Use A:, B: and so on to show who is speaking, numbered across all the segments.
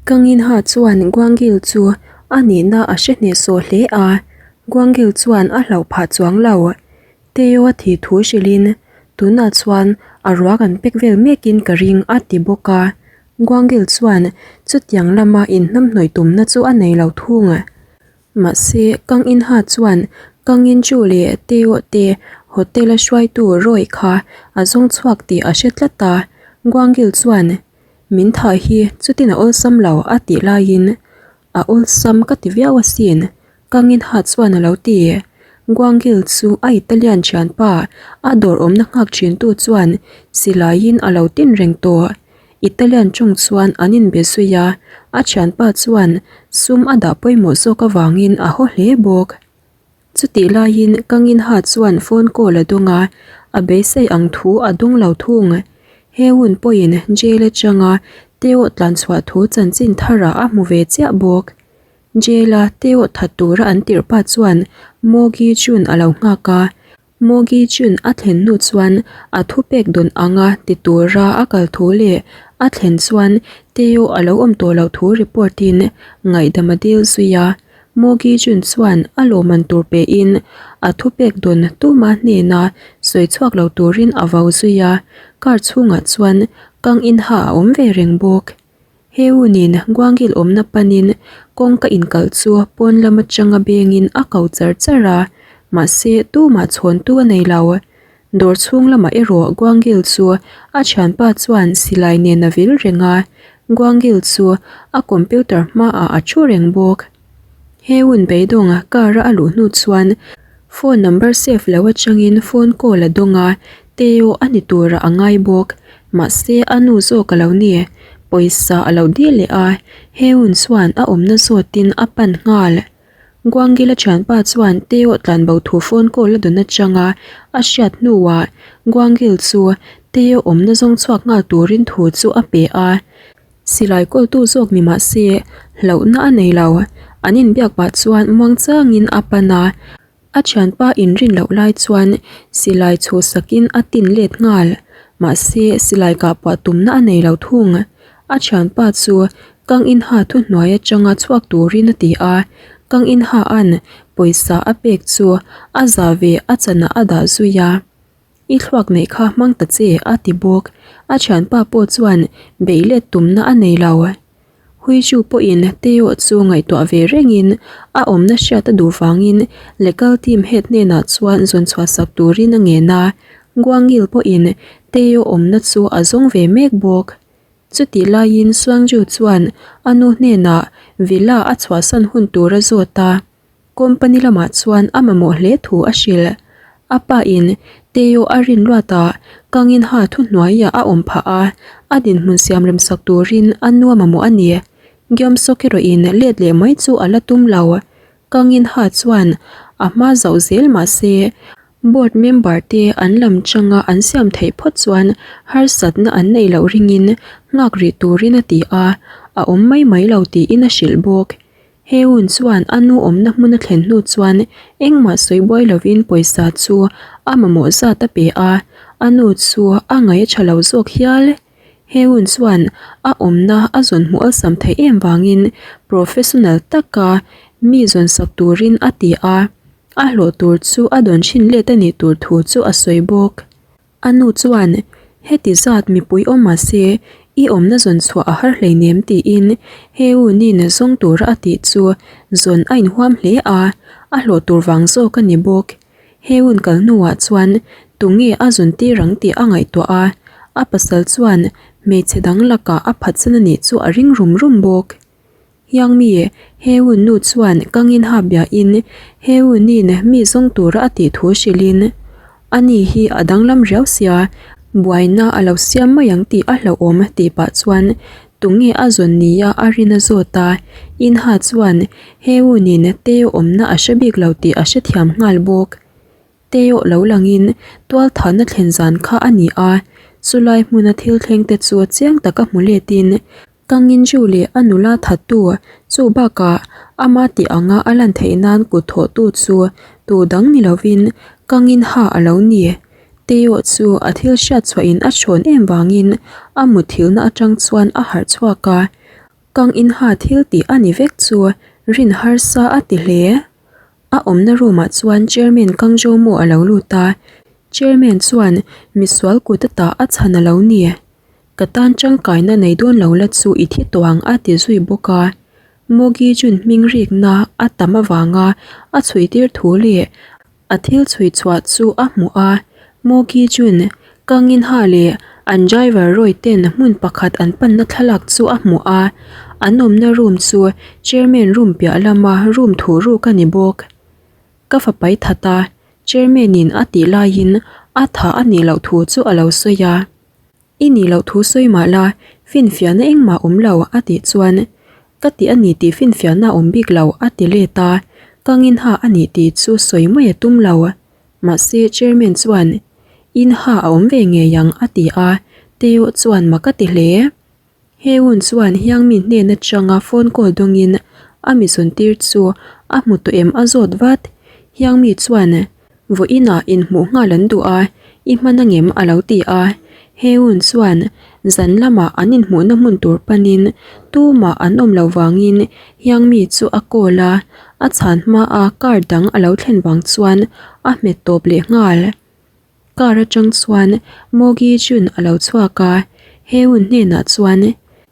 A: Kangin Ha chuan Guangil chu a nihna a hre hnehsawh hle a, Guangil chuan a hlauh phah chuang lo. Teo a thih thu hrilhin, Tunah chuan a ruak an pek vel mekin ka ring a ti bawk a. Guangil chuan chutiang lama inhnamhnawih tumna chu a nei lo thung. Mahse, Kang In Ha chuan Kang In Chu leh Teo te hotel a hruaitu Roy kha a zawng chhuak tih a hre tlat a. Guangil chuan, Min thah hi chutin a awlsam lo a tih laiin, A awlsam ka ti viau asin, Kang In Ha chuan a lo ti. Guangil chu a Italian thianpa a dawr awmna nghak thintu chuan silaiin a lo tin reng tawh. Italian tawng chuan an inbe zui a, a thianpa chuan sum a dah pawimawh zawk avangin a haw hle bawk. Chutih laiin Kanginha chuan phone call a dawng a, a beisei ang thu a dawng lo thung. He hun pawhin jail atanga Teo tlanchhuah thu chanchin tharah a hmu ve chiah bawk. Jail-a Teo that tura an tirh pa chuan Mogi Jun a lo nghak a, Mogi chun a thlen hnu chuan a thupek dawn anga ti tura a kal thu leh a thlen chuan Teo a lo awm tawh loh thu report in ngaihdam a dil zui a. Mogi chun chuan a lawmman tur pe in a thupek dawn tuma hnena sawi chhuak lo turin a vau zui a, car chhungah chuan Kang In Ha a awm ve reng bawk. He hunin Guangil awmna panin kawngka inkalh chu pawn lam atanga bengin a ko char char a, mahse tumah chhawntu a nei lo. Dawr chhung lamah erawh Guangil chu a thianpa chuan silai nen a vil reng a, Guangil chu a computer hmaah a thu reng bawk. He hun beidawng car a a luh hnu chuan phone number save lo atangin phone call a dawng a, Teo a ni turah a ngai bawk. Mahse a nu zawk a lo ni, pawisa a lo dil leh a, he hun chuan a awmna zawtin a pan nghal. Guangila thianpa chuan Teo tlanbo thu phone call a dawn atanga a hriat hnuah Guangil chu Teo awmna zawng chhuak nghal turin thu chu a pe a. Silai kawltu zawk ni mah se, hlauhna a nei lo. An inbiak pah chuan muangchangin a pan a, a thianpa inrin loh lai chuan silai chhuhsakin a tin let nghal. Mahse, silai kah puah tumna a nei lo thung. A thianpa chu Kang Inha thuhnuai atanga chhuak turin a ti a, Kang Inha-a'n pawisa a pek chu a za ve a chanah a dah zui a. I thluak neih kha hmang ta che, a ti bawk. A thianpa pawh chuan beih let tumna a nei lo. Huichu pawhin Teo chu ngaihtuah ve rengin a awmna hriat a duh vangin Lekal team head hnenah chuan zawn chhuah sak turin a ngen a, Guangil pawhin Teo awmna chu a zawng ve mek bawk. Chutih laiin Suangju chuan a nu hnenah villa a chhuahsan hun tur a zawt a. Company lamah chuan a mamawh hle thu a hrilh. A pa in Teo a rin luat a, Kangin ha thuhnuaiah a awm phah a, a dinhmun siam rem sak turin a nu a mamawh a ni. Geomsok erawh in let leh mai chu a la tum lo. Kangin ha chuan a hma zauh zel mah se, board member te an lam changa an siam theih phawt chuan harsatna an neih loh ringin nghak rih turin a ti a, a awm mai mai lo tiin a hrilh bawk. He hun chuan a nu awmna hmun a thlen hnu chuan engmah sawi buai lovin pawisa chu a mamawh zat a pe a, a nu chu a ngaih a tha lo zawk hial. He hun chuan a awmna a zawn hmuh awlsam theih em vangin professional taka mi zawn sak turin a ti a, a hlawh tur chu a dawn thin let a nih tur thu chu a sawi bawk. A nu chuan, Heti zat mipui awm mah se, i awmna zawn chhuah a har hleinem tiin he u nin zawng tura a tih chu zawn a inhuam hle a, a hlawh tur vang zawk a ni bawk. He hun kal hnuah chuan tunge a zawn tir ang tih a ngaihtuah a, a pasal chuan hmeichhe dang lakah a phatsan a nih chu a ring rum rum bawk. Hiangmi, he hun nu chuan kangin ha biain he hunin mi zawng tura a tih thu hrilhin, Ani hi a danglam riau sia, buaina a lo siam mai ang tih a hlauhawm tih pah chuan tunge a zawn nia a rin a zawt a, Inha chuan he hunin Teo awmna a hre bik lo tih a hrethiam nghal bawk. Teo lo langin tualthahna thlen zan kha a ni a, chulai hmuna thil thlengte chu chiang taka hmu letin, Kang Inju leh a nula thattu chu bakah ama tih anga a lan theih nan kut thawhtu chu tu dang ni lovin Kang In Ha a lo ni. Teo chu a thil hriat chhuahin a hrawn em vangin a mutthilhna atang chuan a harh chhuak a. Kang inha thil tih a ni vek chu rin harsa a ti hle. A awmna room ah chuan chairman Kang Jomo a lo lut a, chairman chuan misual kut a tah a chhan a lo ni. Ka tan tangkaina nei dawn lo la chu i thi tawh ang a ti zui bawk a. Mogi Jun hming rikna a tam avanga a chhui tir thu leh A thil chhui chhuah chu a hmuh a, Mogi Jun, Kang In Ha leh an driver Roy ten hmun pakhat an panna thlalak chu a hmuh a, an awmna room chu chairman room piah lama room thuh ruk a ni bawk. Ka fa pai that a, chairman in a tih laiin a tha a nih loh thu chu a lo sawi a. I nih loh thu sawi mah la, finfiahna engmah awm lo a tih chuan ka ti a ni tih finfiahna a awm bik lo a ti let a, ka nginha a nih tih chu sawi mai a tum lo. Mahse chairman chuan inha a awm ve ngei ang a ti a, Teo chuan mak a ti hle. Heun chuan Hiangmi hnen atanga phone call dawngin a mi zawntir chu a hmu tawh em a zawt vat. Hiangmi chuan vawiinah inhmuh nghal an duh a, i hman angem a lo ti a. Heun chuan zan lamah an inhmuhna hmun tur panin tumah an awm loh vangin Hiangmi chu a call a, a chhan hmaa car dang a lo thlen vang chuan a hmet tawp leh nghal. Car atang chuan Mogi Jun a lo chhuak a, Heun hnenah chuan,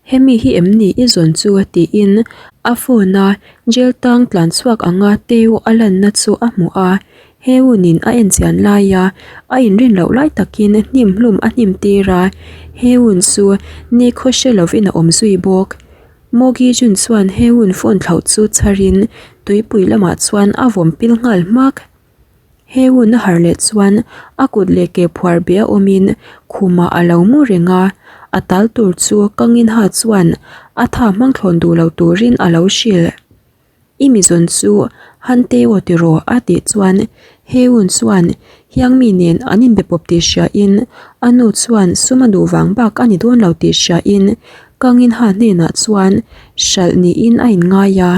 A: Hemi hi em ni i zawn chu? tiin a phone a jail tang tlan chhuak anga Teo a lanna chu a hmu a, Heun-in a en chian laia a inrin loh lai takin hnim hlum a hnim tir a, Heun chu nikhaw hre lovin a awm zui bawk. Mogi Jun chuan Heun phone thlauh chu chharin tuipui lamah chuan a vawm pil nghal hmak. He hun a harh leh chuan a kut leh ke phuar beh a awmin khumah a lo mu reng a, a tal tur chu Kanginha chuan a tha hmang thlawn duh lo turin a lo hrilh. I mi zawn chu Hanteo tiraw a tih chuan Heun chuan Hiangmi nen an inbe pawp tih hriain a nu chuan sum a duh vang bak a ni dawn lo tih hriain Kanginha hnenah chuan hralh niin a inngai a.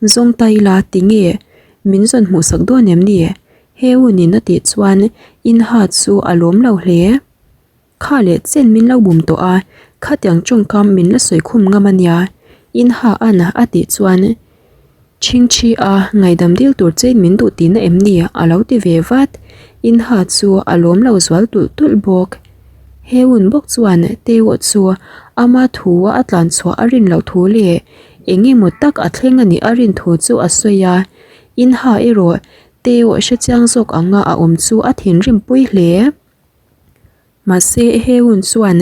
A: Zawng ta ila tinge min zawn hmuhsak dawn em ni? He unin a tih chuan Inha chu a lawm lo hle. Kha leh chen min lo bum tawh a, khatiang tawngkam min la sawi khum ngam a nia Inha an a tih chuan Chhingchhi a ngaihdam dil tur chein min duh tihna em ni? a lo ti ve vat. Inha chu a lawm lo zual tulh tulh bawk. He un bawk chuan Teo chu ama thu a tlan chhuah a rin loh thu leh Eng emaw tak a thleng a nih a rin thu chu a sawi a, Inha erawh Teo hre chiang zawk anga a awm chu a thinrim pui hle. Mahse Heun chuan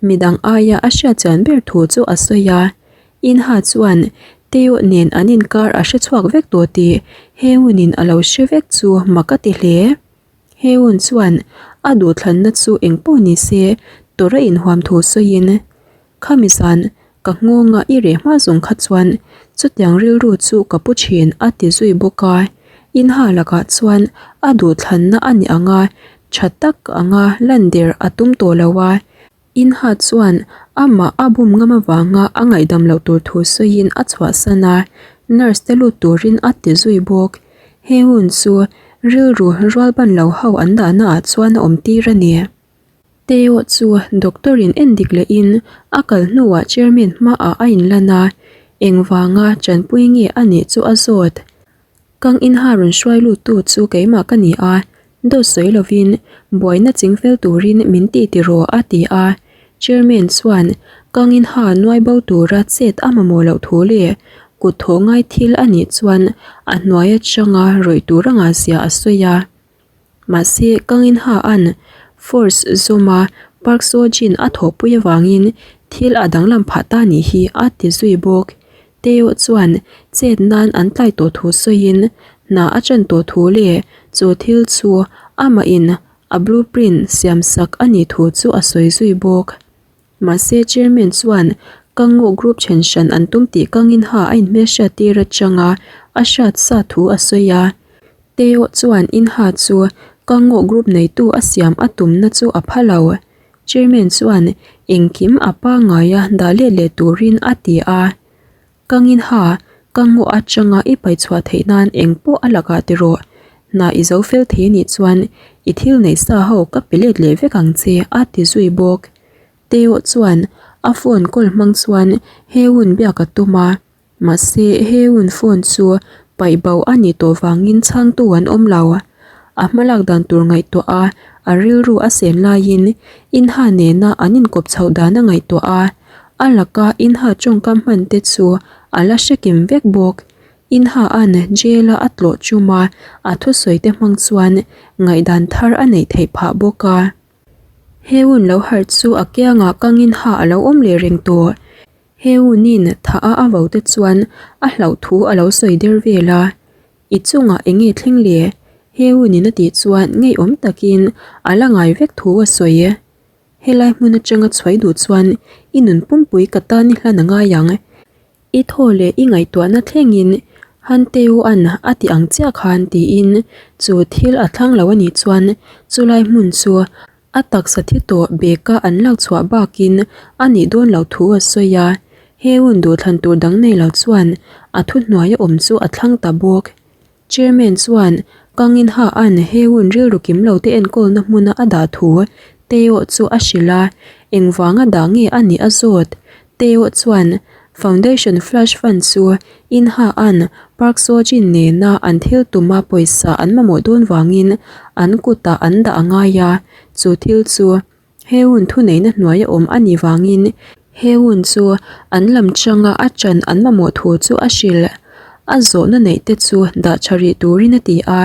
A: midang aia a hriat chian ber thu chu a sawi a, Inha chuan Teo nen an inkar a hre chhuak vek tawh tih Heun-in a lo hre vek chu mak a ti hle. Heun chuan a duhthlanna chu engpawh ni se tawrh a inhuam thu sawiin Khami zan ka nghawnga i reh hma zawng kha chuan chutiang rilru chu ka pu thin a ti zui bawk a, Inha lakah chuan a duhthlanna a ni ang a, tha tak anga lan der a tum tawh lo a, Inha chuan amah a bum ngam avanga a ngaihdam loh tur thu sawiin a chhuahsan a, nurse te lut turin a ti zui bawk. He hun chu rilru rualban lo ho an dahna ah chuan a awm tir a ni. Teo chu doctor in en dik leh in a kal hnuah chairman hmaah a inlan a, engvanga tanpui nge a nih chu a zawt. Kang inha rawn hruai lut tu chu keimah ka ni a, dawt sawi lovin buaina chingfel turin min ti tiraw a ti a, chairman chuan kang inha nuai bo tura chet a mamawh loh thu leh kut thawh ngai thil a nih chuan a hnuai atanga rawih tur a ngahzia a sawi a. Mahse, Kang In Ha an force zawma Park Seo Jin a thawhpui avangin thil a danglam phah ta nih hi a ti zui bawk. Teo chuan chet nan an tlai tawh thu sawiin hna a chan tawh thu leh chu thil chu amahin a blueprint siamsak a nih thu chu a sawi zui bawk. Mahse Chairman chuan Kango Group then hran an tum tih Kangin ha a inhmelhriat tir atanga a hriat sa thu a sawi a. Teo chuan In ha chu Kango Group neitu a siam a tumna chu a pha lo. Chairman chuan engkim a pangaia dah let leh turin a ti a. Kangin ha, ka ngaw atanga i pai chhuah theih nan eng pawh a lakah ti rawh. Hna i zo fel thei anih chuan i thil neih sa ho ka pe let leh vek ang che a ti zui bawk. Teo chuan A phone call hmang chuan Heun biak a tum a, mahse Heun phone chu paih bo a nih tawh vangin chhangtu an awm lo. A hmalak dan tur ngaihtuah a, a rilru a sen laiin Inha nena an inkawp chhoh dan a ngaihtuah a, a laka Inha tawngkam hman te chu a la hre kim vek bawk. Inha-a'n jail-a a tlawh chuma a thusawi te hmang chuan ngaihdan thar a neih theih phah bawk a. Heun lo harh chu a kiangah kang Inha a lo awm leh reng tawh. Heunin tha a a vo te chuan a hlauh thu a lo sawi der vel a. I chungah eng nge thleng le? Heunin a tih chuan ngeiawm takin a la ngai vek thu a sawi. Helai hmun atanga chhuai duh chuan i nun pumpui ka tan i hlan a ngai ang. I thaw leh i ngaihtuahna thlengin Hanteu-a'n a ti ang chiah khan tiin chu thil a thlang lo a nih chuan chulai hmun chu a taksa thi tawh bag-a an lak chhuah bakin a nih dawn loh thu a sawi a. He hun duhthlan tur dang nei lo chuan a thuhnuaia awm chu a thlang ta bawk. Chairman chuan Kangin Ha-a'n he hun rilru kim lo te enkawlna hmuna a dah thu Teo chu a hrilh a, engvanga dah nge a nih a zawt. Teo chuan Foundation Flash Fund chu In Ha-a'n Park Seo-jin nena an thil tuma pawisa an mamawh dawn vangin an kutah an dah a ngai a, chu thil chu He hun thuneihna hnuaia awm a nih vangin he hun chu an lam changa a ṭan an mamawh thu chu a hrilh. A zawhna neih te chu dah ṭha rih turin a ti a,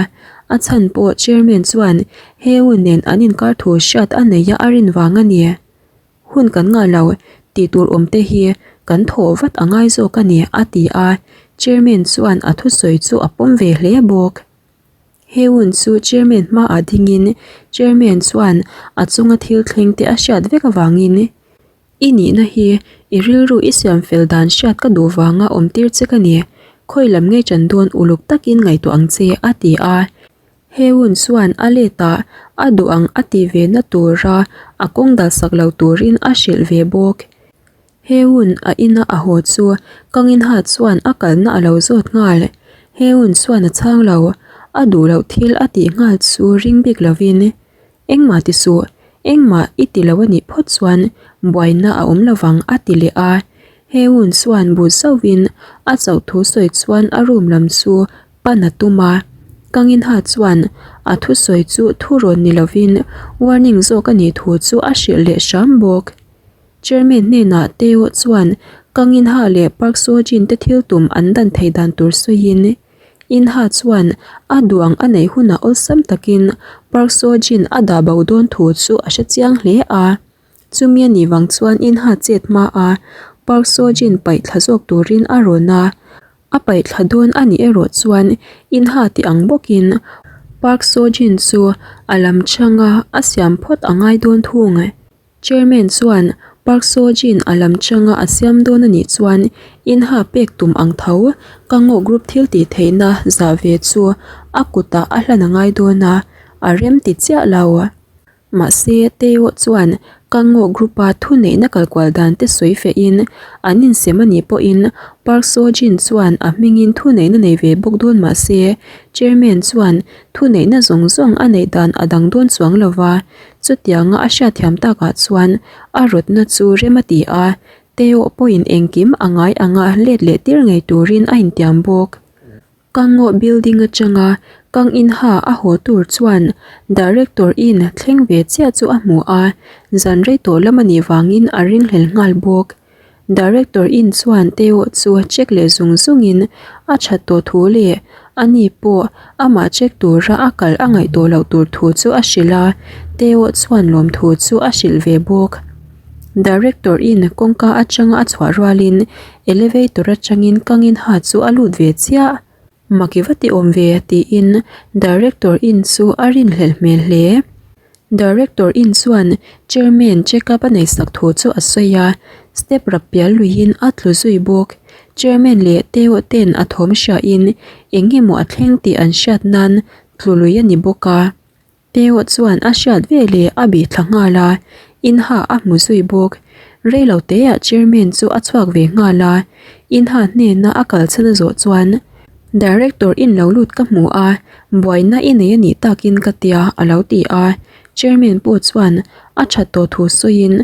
A: a chhan pawh chairman chuan he hun nen an inkar thu hriat a neih a a rin vang a ni. Hun kan ngah lo tih tur awm te hi kan thawh vat a ngai zawk a ni, a ti a, chairman chuan a thusawi chu a pawm ve hle bawk. He hun chu chairman hmaah dingin chairman chuan a chunga thil thleng te a hriat vek avangin i nihna hi i rilru i siam fel dan hriat ka duh vanga awm tir che ka ni, khawi lam ngei ṭan dawn uluk takin ngaihtuah ang che a ti a. He hun chuan a letah a duh ang a ti ve na tura a kawng dal sak lo turin a hrilh ve bawk. He hun a ina a haw chu Kanginha chuan a kalna a lo zawt nghal. He hun chuan a chhang lo, a duh loh thil a tih nghal chu ring bik lovin, Engmah ti suh, engmah i ti lo a nih phawt chuan buaina a awm lovang a ti leh a. He hun chuan bu zauhin a chauh thu sawi chuan a room lam chu pan a tum a. Kanginha chuan a thusawi chu thurawn ni lovin warning zawk a nih thu chu a hrilh leh hram bawk. Chairman hnenah Teo chuan Kang In-ha leh Park Seo-jin te thil tum an dan theih dan tur sawiin, In-ha chuan a duang a neih hunah awlsam takin Park Seo-jin a dah bo dawn thu chu a hre chiang hle a. Chumi a nih vang chuan In-ha chet hma a Park Seo-jin paih thla zawk turin a rawn a. A paih thla dawn a nih erawh chuan In-ha ti ang bawkin Park Seo-jin chu a lam changa a siam phawt a ngai dawn thung. Chairman chuan Park Seo-jin a lam changa a siam dawn a nih chuan in-ha pek tum ang tho ka ngaw group thil tih theihna zah ve chu a kutah a hlan a ngai dawn a, a rem ti chiah lo. Mahse, Teo chuan ka ngaw group-a thuneihna kalkual dan te sawi fehin an insem a nih pawhin Park Seo-jin chuan a hmingin thuneihna nei ve bawk dawn mahse, Chairman chuan thuneihna zawng zawng a neih dan a dang dawn chuang lo va, Chutianga a hriatthiam takah chuan a rawtna chu rem a ti a, Teo pawhin engkim a ngai anga let leh tir ngei turin a intiam bawk. Kangaw building atanga Kang In-ha a haw tur chuan Director in thleng ve chiah chu a hmu a, zan rei tawh lam a nih vangin a ringhlel nghal bawk. Director in chuan Teo chu check leh zung zungin a that tawh thu leh ani pawh amah check tura a kal a ngaih tawh loh tur thu chu a hrilh a, Teo chuan lawmthu chu a hrilh ve bawk. Director in kawngka atanga a chhuah rualin elevator atangin Kangin ha chu a lut ve chiah. Maki va ti awm ve tiin Director in chu a rinhlelh hmel hle. Director in chuan Chairman check up a neihsak thu chu a sawi a, step rap pial luiin a tlu zui bawk. Chairman leh Teo ten a thawm hriain eng nge maw a thleng tih an hriat nan tlu lui a ni bawk a. Teo chuan a hriat veleh a bih thla nghal a, Inha a hmu zui bawk. Reilo teah Chairman chu a chhuak ve nghal a, Inha hnena a kal chhan a zawh chuan, Director in lo lut ka hmu a, buaina i nei a nih takin ka tia a lo ti a. Chairman pawh chuan a that tawh thu sawiin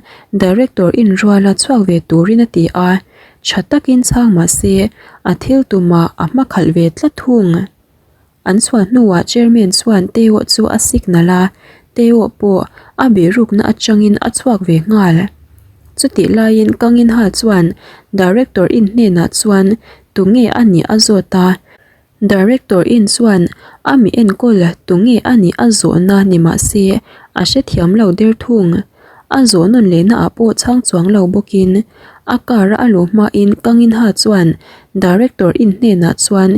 A: Director inruala chhuak ve turin a ti a, tha takin chhang mah se a thil tumah a hma khalh ve tlat thung. An chhuah hnuah Chairman chuan Teo chu a signal a, Teo pawh a bihrukna atangin a chhuak ve nghal. Chutih laiin Kanginha chuan Director in hnenah chuan tunge a nih a zawt a, Director in chuan a mi enkawl tunge a nih a zawhna ni mah se a hrethiam lo der thung. A zawh nawn lehna ah pawh chhang chuang lo bawkin a car a a luh hmain Kanginha chuan Director in hnenah chuan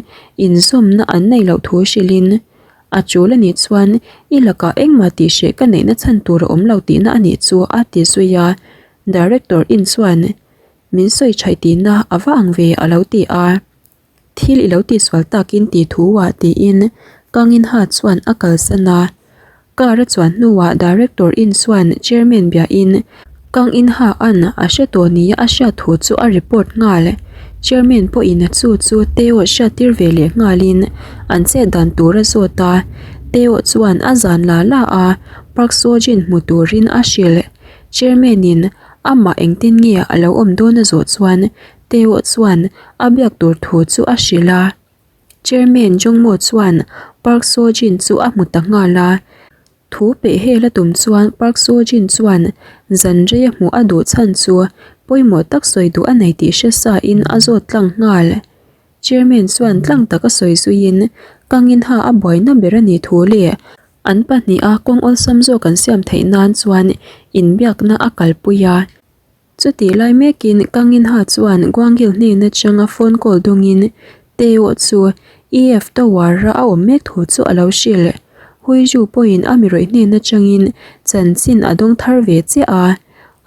A: inzawmna an neih loh thu hrilhin a tul a nih chuan i lakah engmah tih hreh ka neihna chhan tur a awm lo tihna a nih chu a ti zui a. Director in chuan min sawi thaih tihna a va ang ve a lo ti a. Thil i lo tihsual takin tih thu ah tiin Kangin Ha chuan a kalsan a. Car a chuan hnuah Director in chuan Chairman biahin Kangin Ha an a hre tawh nia a hriat thu chu a report nghal. Chairman pawhin chu chu Teo hriattir ve leh nghalin an chet dan tur a zawt a. Teo chuan a zan la la a, Park Seo Jin hmu turin a hrilh. Chairman in amah engtin nge a lo awm dawn a zawh chuan Teo chuan a biak tur thu chu a hrilh a. Chairman Jongmo chuan Park Seo Jin chu a hmu ta nghal a. Thu peh hel a tum chuan Park Seo Jin chuan zan rei a hmuh a duh chhan chu pawimawh tak sawi duh a nei tih hre sa in a zawt tlang nghal. Chairman chuan tlang tak a sawi zuiin Kang In Ha a buaina ber a nih thu leh an pahniha kawng awlsam zawk an siam theih nan chuan inbiakna a kalpui a. Chutih lai mekin Kang In-ha chuan Guangil hnen atanga phone call dawngin Teo chu EF Tower-a a awm mek thu chu a lo hrilh. Huizhu pawhin a mirawih hnen atangin chanchin a dawng thar ve chiah a.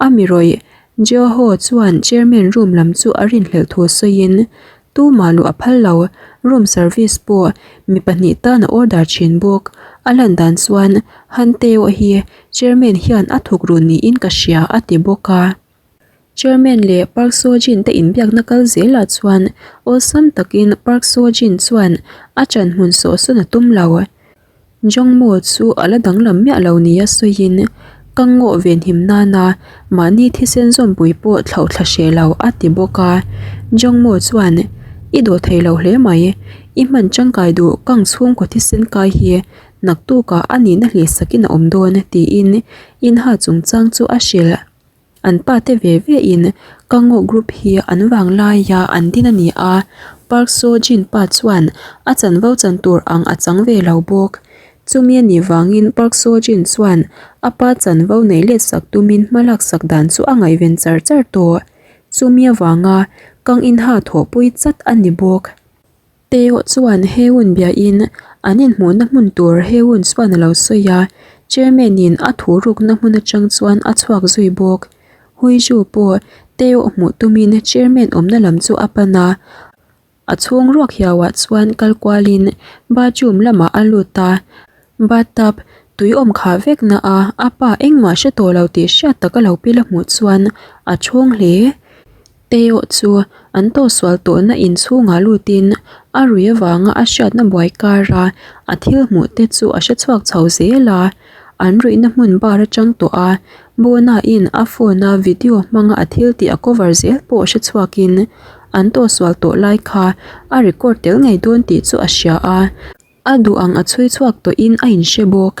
A: A mirawih Jeo-ho chuan chairman room lam chu a rinhlelh thu sawiin tumah luh a phal lo, room service pawh mi pahnih tan a order thin bawk. A lan dan chuan Han Teo hi Chairman hian a thawk run niin ka hria a ti bawk a. Chairman leh Park Seo Jin te inbiakna kal zelah chuan awlsam takin Park Seo Jin chuan a ṭan hmun sawhsawn a tum lo. Jong Mo chu a la danglam miah lo nia sawiin ka ngawh venhim nana mahni thisen zawmpui pawh thlauh thla hreh lo a ti bawk a. Jong Mo chuan I dawh thei lo hle mai, i hman tangkai duh kang chhungkaw thisen kai hi Naktukah a nihna hlih sakin a awm dawn tiin Inha chungchang chu a hrilh. An pa te ve ve in Kango group hi an vang laia an din a ni a, Park Seo Jin pa chuan a chanvo chan tur ang a chang ve lo bawk. Chumi a nih vangin Park Seo Jin chuan a pa chanvo nei let sak tumin hma lak sak dan chu a ngaihven char char tawh. Chumi avanga Kang Inha thawhpui chat a ni bawk. Teo chuan Heun biain an inhmuhna hmun tur Heun chuan a lo sawi a, Chairman in a thu rukna hmun atang chuan a chhuak zui bawk. Huizhu pawh Teo hmuh tumin Chairman awmna lam chu a pan a, a chhung ruak hiauah chuan kal kualin bathroom lamah a lut a, bathtub tui awm khah vek na a a pa engmah hre tawh lo tih hriat tak a lo pil a hmuh chuan a chhawng hle. Teo chu an tawhsual tawhna inchhungah lutin a rui avanga a hriatna buai kara a thil hmuh te chu a hre chhuak chho zel a, an ruihna hmun bar atang tawh a, Bona-in a phone-a video hmanga a thil tih a cover zel pawh hre chhuakin an tawhsual tawh lai kha a record tel ngei dawn tih chu a hria a, a duh ang a chhui chhuak tawhin a inhre bawk.